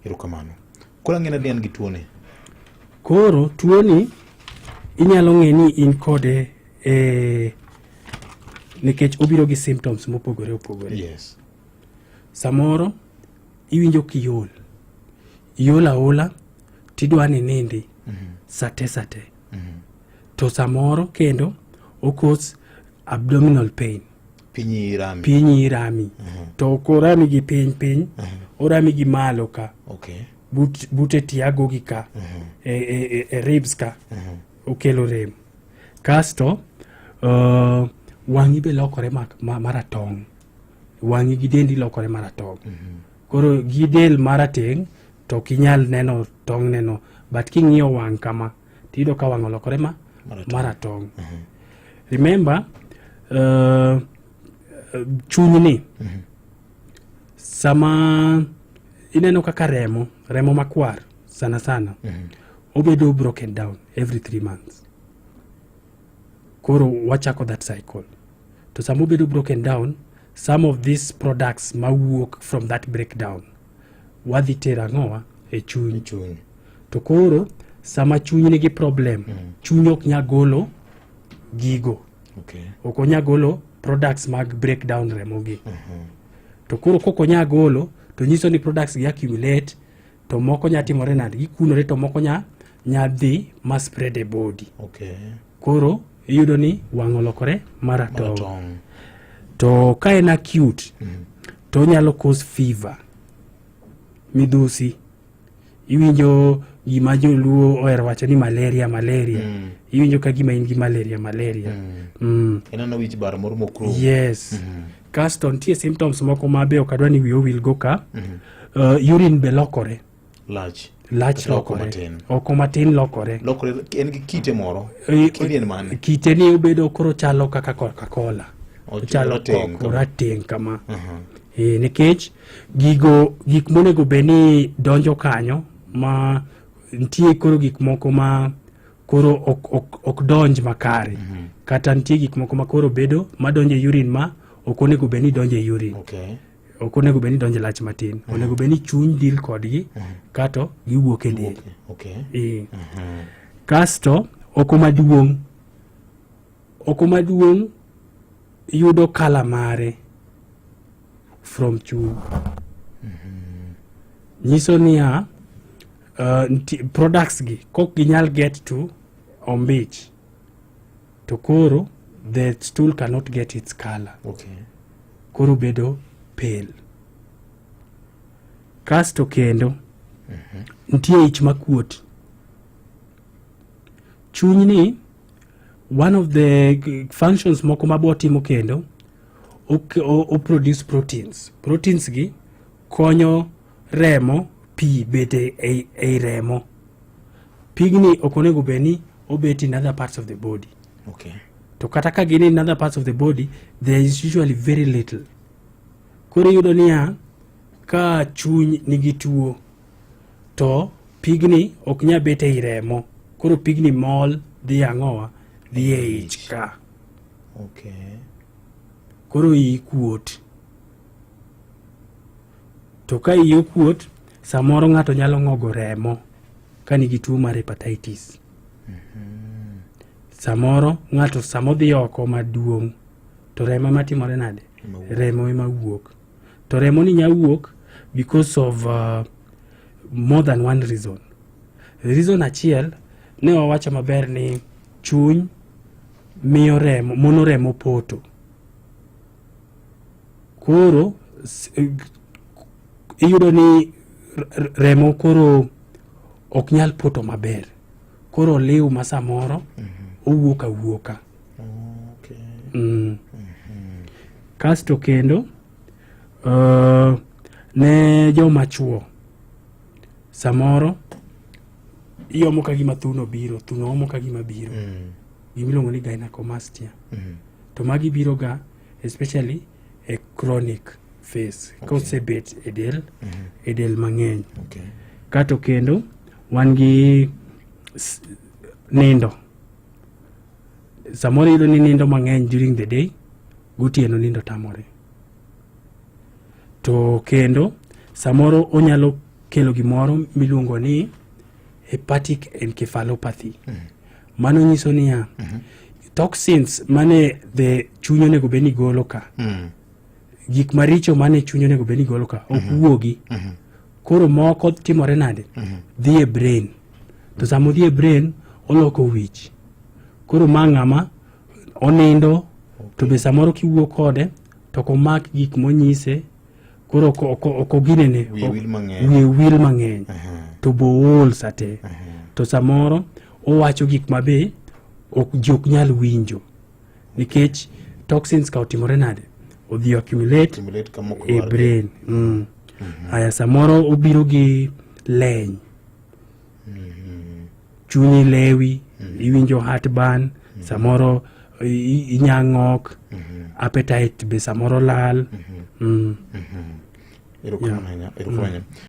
Erokamano. Koro ang'e nade an gi tuoni? Koro tuoni inyalo ng'e ni in kode e, nikech obiro gi symptoms mopogore opogore. Samoro iwinjo kiol, iol aola tidwa ni nindi sate sate. To samoro kendo okos abdominal pain. Piny rami. Piny rami. To ok orami gi piny piny, orami gi malo ka. But e tiago gi ka e ribs ka okelo rem. Kasto wang'i be lokore maratong'. Wang'i gi dendi lokore maratong'. Koro gi del marateng' to ok inyal neno tong' neno, but king'iyo wang' kama tiyudo ka wang' olokore ma Maratong'. Maratong'. Remember, chunyni sama ineno kaka remo makwar sana sana obedo broken down every 3 months. Koro wachako that cycle. To sama obedo broken down, some of these products mawuok from that breakdown wadhi tero ang'owa e chuny. Chuny. To koro sama chuny nigi problem, chuny ok nyal golo gigo. Ok onya golo products mag breakdown remo gi. To koro kok onya golo, to nyiso ni products gi accumulate, to moko nya timore nade? Gikunore, to moko nya dhi ma spread e body. Koro iyudo ni wang' olokore maratong'. Maratong'. To ka en acute, to onyalo cause fever, midhusi. Iwinjo gima joluo ohero wacho ni malaria, malaria. Iwinjo ka gima in gi malaria, malaria. En ana wich bar moro mokrum. Yes. Kasto nitie symptoms moko ma be ok adwa ni wiyi owil go ka. Urine be lokore. Lach. Lach. Kata oko Lokore. Matin. Oko matin lokore. Lokore, en gi kite moro. Kidi en mane? Kite ni obedo koro chalo kaka Coca-Cola. Ochalo Orateng' koko kama. Orateng' kama. E, nikech gigo gik monego bed ni donjo kanyo ma nitie, koro gik moko ma koro ok donj makare, kata nitie gik moko ma koro bedo madonjo e urine ma ok onego bed ni donjo e urine. Ok onego bed ni donjo e lach matin, onego bed ni chuny deal kodgi kato giwuok e del. E. Kasto oko maduong' yudo kala mare from chuny. Nyiso niya, products gi kok ginyal get to ombich, to koro the stool cannot get its color. Koro bedo pale. Kasto kendo nitie ich makuot. Chuny ni one of the functions moko mabo timo kendo o produce proteins. Proteins gi konyo remo pi bet ei remo. Pigni ok onego bed ni obet in other parts of the body. To kata ka gin in other parts of the body, there is usually very little. Koro iyudo niya, ka chuny nigi tuo, to pigni ok nya bet ei remo. Koro pigni mol dhi ang'owa? Dhi e ich ka. Koro iyi kuot. To ka iyi okuot, samoro ng'ato nyalo ng'ogo remo ka nigi tuo mar hepatitis. Samoro ng'ato sama odhi oko maduong', to remo ema timore nade? Ema wuok. Remo ema wuok. To remo ni nya wuok because of more than one reason. Reason achiel ne wawacho maber ni chuny miyo remo, mono remo poto. Koro iyudo ni remo koro ok nyal poto maber. Koro liw ma samoro owuok awuoka. Kasto kendo ne joma chuo, samoro iomo ka gima thuno biro, thuno omo ka gima biro. Gimiluongo ni gynecomastia. To magi biro ga especially e chronic phase, kosebet e del mang'eny. Kato kendo wan gi nindo. Samoro iyudo ni nindo mang'eny during the day, gotieno nindo tamore. To kendo Samoro onyalo kelo gimoro miluongo ni hepatic encephalopathy. Mano nyiso niya, toxins mane the chuny onego bed ni golo ka, gik maricho mane chuny onego bed ni golo ka ok wuogi. Koro moko timore nade? Dhi e brain. To sama odhi e brain, oloko wich. Koro ma ng'ama onindo to be samoro kiwuo kode to ok omak gik monyise koro ok oginene Wiye wil mang'eny. wiye wil mang'eny to bool sate to samoro owacho gik ma be ok ji ok nyal winjo nikech toxins ka otimore nade odhi accumulate Accumulate kama ok e dwarre. brain. Aya samoro obiro gi leny chunyi lewi iwinjo heartburn samoro inyang'ok appetite be samoro lal. Erokamano ahinya, erokamano ahinya.